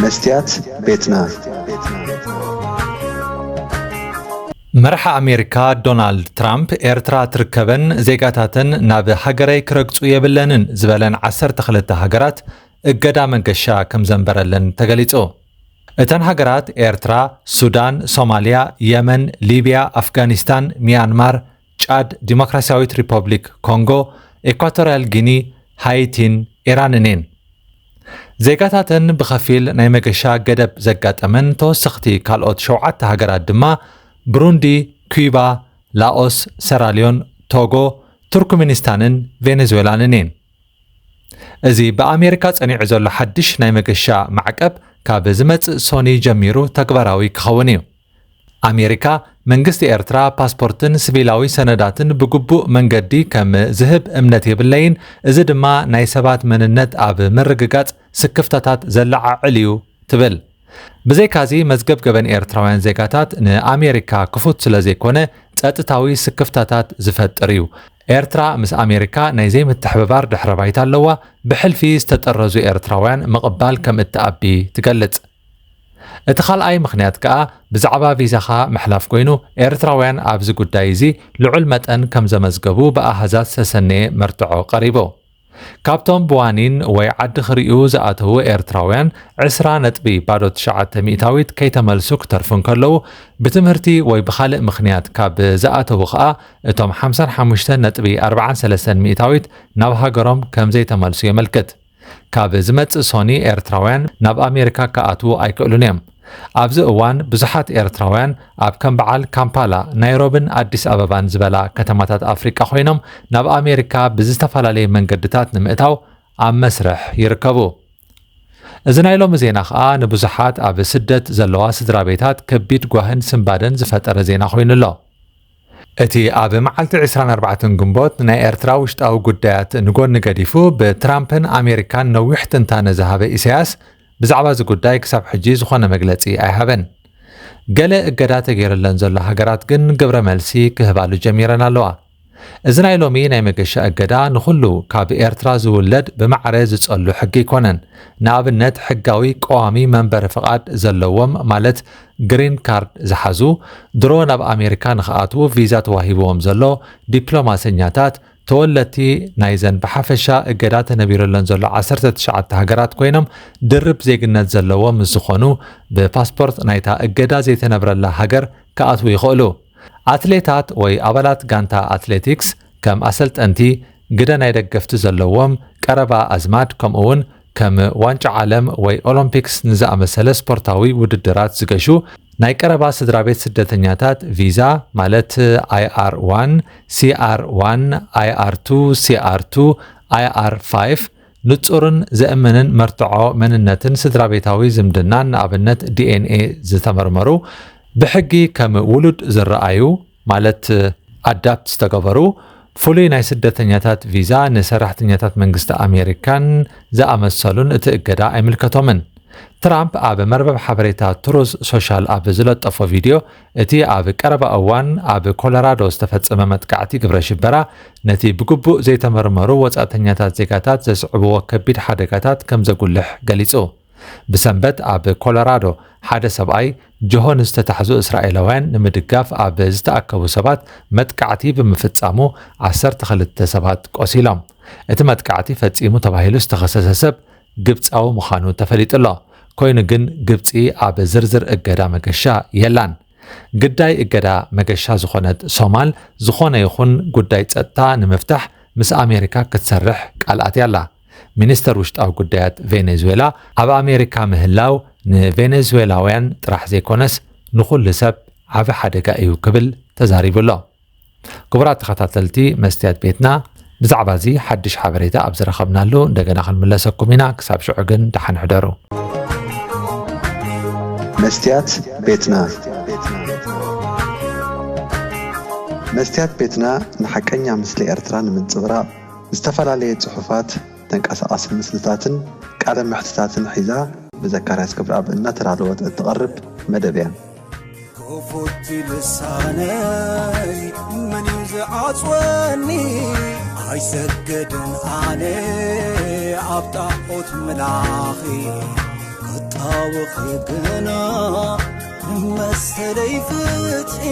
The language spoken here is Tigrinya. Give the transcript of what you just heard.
መስትያት ቤትና። መራሒ ኣሜሪካ ዶናልድ ትራምፕ፣ ኤርትራ ትርከበን ዜጋታተን ናብ ሃገረይ ክረግጹ የብለንን ዝበለን ዓሰርተ ክልተ ሃገራት እገዳ መገሻ ከም ዘንበረለን ተገሊጹ። እተን ሃገራት ኤርትራ፣ ሱዳን፣ ሶማልያ፣ የመን፣ ሊብያ፣ ኣፍጋኒስታን፣ ሚያንማር፣ ጫድ፣ ዲሞክራሲያዊት ሪፐብሊክ ኮንጎ፣ ኤኳቶርያል ጊኒ፣ ሃይቲን ኢራንን እየን። ዜጋታተን ብኸፊል ናይ መገሻ ገደብ ዘጋጠመን ተወሰኽቲ ካልኦት ሸውዓተ ሃገራት ድማ ብሩንዲ፣ ኩባ፣ ላኦስ፣ ሰራልዮን፣ ቶጎ፣ ቱርክሜኒስታንን ቬኔዙዌላንን እየን። እዚ ብኣሜሪካ ጸኒዑ ዘሎ ሓድሽ ናይ መገሻ ማዕቀብ ካብ ዝመጽእ ሶኒ ጀሚሩ ተግባራዊ ክኸውን እዩ። ኣሜሪካ፣ መንግስቲ ኤርትራ ፓስፖርትን ሲቪላዊ ሰነዳትን ብግቡእ መንገዲ ከም ዝህብ እምነት የብለይን፣ እዚ ድማ ናይ ሰባት መንነት ኣብ ምርግጋጽ ስክፍታታት ዘለዓዕል እዩ ትብል። ብዘይካዚ፣ መዝገብ ገበን ኤርትራውያን ዜጋታት ንኣሜሪካ ክፉት ስለ ዘይኮነ፣ ጸጥታዊ ስክፍታታት ዝፈጥር እዩ። ኤርትራ ምስ ኣሜሪካ ናይ ዘይምትሕብባር ድሕረ ባይታ ኣለዋ፣ ብሕልፊ ዝተጠረዙ ኤርትራውያን ምቕባል ከም እትኣቢ ትገልጽ። እቲ ካልኣይ ምኽንያት ከኣ ብዛዕባ ቪዛኻ ምሕላፍ ኮይኑ፣ ኤርትራውያን ኣብዚ ጉዳይ እዚ ልዑል መጠን ከም ዘመዝገቡ ብኣሃዛት ዝተሰነየ መርትዖ ቀሪቡ። ካብቶም ብዋኒን ወይ ዓዲ ክርእዩ ዝኣተዉ ኤርትራውያን፣ ዕስራ ነጥቢ ባዶ ትሽዓተ ሚእታዊት ከይተመልሱ ክተርፉ እንከለዉ፣ ብትምህርቲ ወይ ብኻልእ ምኽንያት ካብ ዝኣተዉ ኸኣ፣ እቶም ሓምሳን ሓሙሽተን ነጥቢ ኣርባዓን ሰለስተን ሚእታዊት ናብ ሃገሮም ከም ዘይተመልሱ የመልክት። ካብ ዝመጽእ ሶኒ፣ ኤርትራውያን ናብ ኣሜሪካ ክኣትዉ ኣይክእሉን እዮም። ኣብዚ እዋን፣ ብዙሓት ኤርትራውያን ኣብ ከም በዓል ካምፓላ፣ ናይሮብን ኣዲስ ኣበባን ዝበላ ከተማታት ኣፍሪቃ ኮይኖም፣ ናብ ኣሜሪካ ብዝተፈላለየ መንገድታት ንምእታው ኣብ መስርሕ ይርከቡ። እዚ ናይ ሎሚ ዜና ኸኣ፣ ንብዙሓት ኣብ ስደት ዘለዋ ስድራ ቤታት ከቢድ ጓህን ስንባደን ዝፈጠረ ዜና ኮይኑ ኣሎ። እቲ ኣብ መዓልቲ ዕስራን ኣርባዕተን ግንቦት ናይ ኤርትራ ውሽጣዊ ጉዳያት ንጎኒ ገዲፉ፣ ብትራምፕን ኣሜሪካን ነዊሕ ትንታነ ዝሃበ ኢሳያስ፣ ብዛዕባ እዚ ጉዳይ ክሳብ ሕጂ ዝኾነ መግለጺ ኣይሃበን። ገለ እገዳ ተገይርለን ዘሎ ሃገራት ግን ግብረ መልሲ ክህባሉ ጀሚረን ኣለዋ። እዚ ናይ ሎሚ ናይ መገሻ እገዳ ንኹሉ ካብ ኤርትራ ዝውለድ ብማዕረ ዝጸሉ ሕጊ ኣይኮነን። ንኣብነት፣ ሕጋዊ ቀዋሚ መንበሪ ፍቓድ ዘለዎም፣ ማለት ግሪን ካርድ ዝሓዙ፣ ድሮ ናብ ኣሜሪካ ንኽኣትዉ ቪዛ ተዋሂብዎም ዘሎ ዲፕሎማሰኛታት፣ ተወለድቲ ናይዘን ብሓፈሻ እገዳ ተነቢሩለን ዘሎ ዓሰርተ ትሽዓተ ሃገራት ኮይኖም፣ ድርብ ዜግነት ዘለዎም ምስ ዝኾኑ፣ ብፓስፖርት ናይታ እገዳ ዘይተነብረላ ሃገር ክኣትዉ ይኽእሉ። ኣትሌታት ወይ ኣባላት ጋንታ ኣትሌቲክስ፣ ከም ኣሰልጠንቲ፣ ግደ ናይ ደገፍቲ ዘለዎም፣ ቀረባ ኣዝማድ፣ ከምኡውን ከም ዋንጫ ዓለም ወይ ኦሎምፒክስ ንዝኣመሰለ ስፖርታዊ ውድድራት ዝገሹ፣ ናይ ቀረባ ስድራ ቤት ስደተኛታት ቪዛ፣ ማለት ኣይ ኣር ዋን፣ ሲ ኣር ዋን፣ ኣይ ኣር ቱ፣ ሲ ኣር ቱ፣ ኣይ ኣር ፋይፍ፣ ንጹርን ዘእምንን መርትዖ መንነትን ስድራ ቤታዊ ዝምድናን፣ ንኣብነት ዲ ኤን ኤ፣ ዝተመርመሩ፣ ብሕጊ ከም ውሉድ ዝረኣዩ፣ ማለት ኣዳፕት ዝተገበሩ፣ ፍሉይ ናይ ስደተኛታት ቪዛ ንሰራሕተኛታት መንግስቲ ኣሜሪካን ዝኣመሰሉን እቲ እገዳ ኣይምልከቶምን። ትራምፕ ኣብ መርበብ ሓበሬታ ትሩዝ ሶሻል ኣብ ዝለጠፎ ቪድዮ፣ እቲ ኣብ ቀረባ እዋን ኣብ ኮሎራዶ ዝተፈጸመ መጥቃዕቲ ግብረ ሽበራ፣ ነቲ ብግቡእ ዘይተመርመሩ ወጻእተኛታት ዜጋታት ዘስዕብዎ ከቢድ ሓደጋታት ከም ዘጉልሕ ገሊጹ። ብሰንበት ኣብ ኮሎራዶ፣ ሓደ ሰብኣይ ጆሆ ንዝተታሕዙ እስራኤላውያን ንምድጋፍ ኣብ ዝተኣከቡ ሰባት መጥቃዕቲ ብምፍጻሙ፣ ዓሰርተ ክልተ ሰባት ቆሲሎም። እቲ መጥቃዕቲ ፈጺሙ ተባሂሉ ዝተኸሰሰ ሰብ ግብጻዊ ምዃኑ ተፈሊጡ ኣሎ። ኮይኑ ግን፣ ግብጺ ኣብ ዝርዝር እገዳ መገሻ የላን። ግዳይ እገዳ መገሻ ዝኾነት ሶማል፣ ዝኾነ ይኹን ጉዳይ ጸጥታ ንምፍታሕ ምስ ኣሜሪካ ክትሰርሕ ቃል ኣትያ ኣላ። ሚኒስተር ውሽጣዊ ጉዳያት ቬኔዙዌላ፣ ኣብ ኣሜሪካ ምህላው ንቬኔዙዌላውያን ጥራሕ ዘይኮነስ፣ ንኹሉ ሰብ ዓቢ ሓደጋ እዩ ክብል ተዛሪቡ ኣሎ። ክቡራት ተኸታተልቲ መስትያት ቤትና፣ ብዛዕባ እዚ ሓድሽ ሓበሬታ ኣብ ዝረኸብናሉ እንደገና ክንምለሰኩም ኢና። ክሳብ ሽዑ ግን ደሓን ሕደሩ። መስትያት ቤትና። መስትያት ቤትና ንሓቀኛ ምስሊ ኤርትራ ንምንጽብራቕ፣ ዝተፈላለየ ጽሑፋት፣ ተንቀሳቓሲ ምስልታትን ቃለ መሕትታትን ሒዛ፣ ብዘካርያስ ክብረኣብ እናተዳለወት እትቐርብ መደብ እያ። ክፉት ልሳነይ መን እዩ ዝዓጽወኒ? ኣይሰግድን ኣነ ኣብ ጣዖት ምላኺ። ክጣወኺ ግና ንመሰለይ ፍትሒ